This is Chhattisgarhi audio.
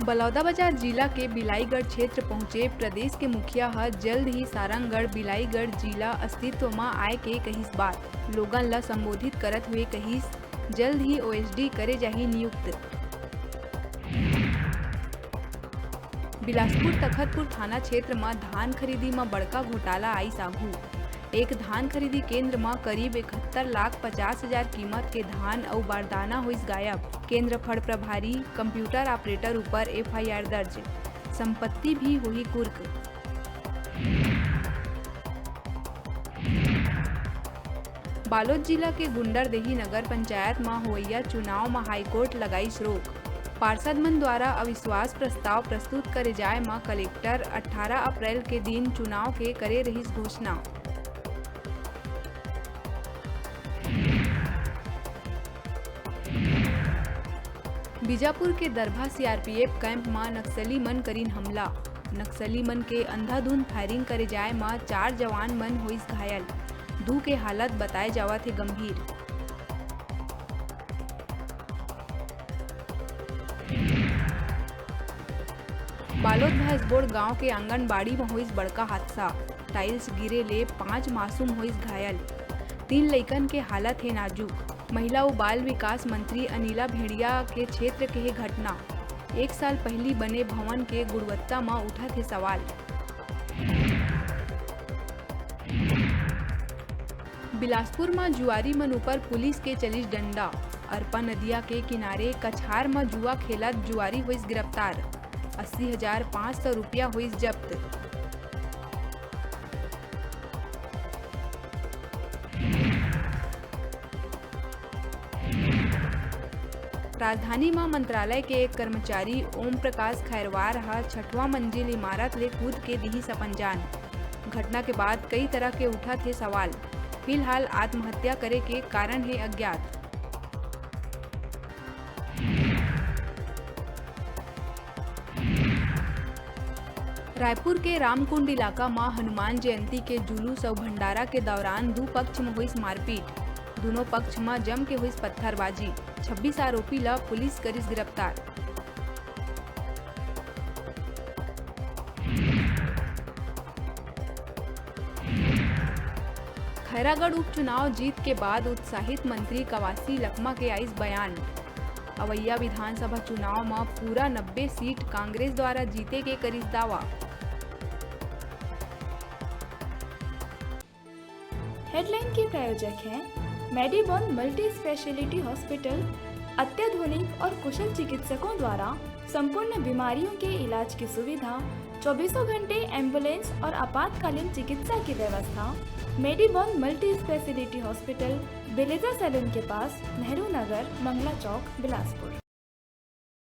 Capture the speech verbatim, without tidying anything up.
बलौदाबाजार जिला के बिलाईगढ़ क्षेत्र पहुंचे प्रदेश के मुखिया ह जल्द ही सारंगढ़ बिलाईगढ़ जिला अस्तित्व म आय के कहिस बात। लोगन ल संबोधित करत हुए कहिस, जल्द ही ओएसडी करे जाही नियुक्त। बिलासपुर तखतपुर थाना क्षेत्र म धान खरीदी म बड़का घोटाला आइस आघू। एक धान खरीदी केंद्र म करीब इकहत्तर लाख पचास हजार कीमत के धान अउ बारदाना होइस गायब। केंद्र फड़ प्रभारी कंप्यूटर ऑपरेटर ऊपर एफआईआर दर्ज, संपत्ति भी होही कुर्क। बालोद जिला के गुंडरदेही नगर पंचायत म होवइया चुनाव म हाईकोर्ट लगाइस रोक। पार्षद मन द्वारा अविश्वास प्रस्ताव प्रस्तुत करे जाय म कलेक्टर अठारह अप्रैल के दिन चुनाव के करे रहिस घोषणा। बीजापुर के दरभा सीआरपीएफ कैंप म नक्सली मन करिन हमला। नक्सली मन के अंधाधुंध फायरिंग करे जाय म चार जवान मन होइस घायल। दू के हालत बताए जावत हे गंभीर। बालोद भैंसबोड़ गांव के आंगनबाड़ी म होइस बड़का हादसा। टाइल्स गिरे ले पांच मासूम होइस घायल। तीन लइकन के हालत हे नाजुक। महिला अउ बाल विकास मंत्री अनिला भेड़िया के क्षेत्र के हे घटना। एक साल पहिली बने भवन के गुणवत्ता म उठत हे सवाल। बिलासपुर म जुआरी मन ऊपर पुलिस के चलिस डंडा। अरपा नदिया के किनारे कछार म जुआ खेलत जुआरी होइस गिरफ्तार। अस्सी हजार पाँच सौ रुपया होइस जब्त। राजधानी म मंत्रालय के एक कर्मचारी ओम प्रकाश खैरवार ह छठवां मंजिल इमारत ले कूद के दिहिस अपन जान। घटना के बाद कई तरह के उठत हे सवाल। फिलहाल आत्महत्या करे के कारण हे अज्ञात। रायपुर के रामकुंड इलाका म हनुमान जयंती के जुलूस अउ भंडारा के दौरान दू पक्ष म होइस मारपीट। दूनों पक्ष म जम के होइस पत्थरबाजी। छब्बीस आरोपी ल पुलिस करिस गिरफ्तार। खैरागढ़ उपचुनाव जीत के बाद उत्साहित मंत्री कवासी लखमा के आइस बयान। अवइया विधानसभा चुनाव म पूरा नब्बे सीट कांग्रेस द्वारा जीते के करिस दावा। हेडलाइन के प्रायोजक हैं मेडीबॉन मल्टी स्पेशलिटी हॉस्पिटल। अत्याधुनिक और कुशल चिकित्सकों द्वारा संपूर्ण बीमारियों के इलाज की सुविधा, चौबीसों घंटे एम्बुलेंस और आपातकालीन चिकित्सा की व्यवस्था। मेडीबॉन मल्टी स्पेशलिटी हॉस्पिटल, बेलेजा सैलून के पास, नेहरू नगर, मंगला चौक, बिलासपुर।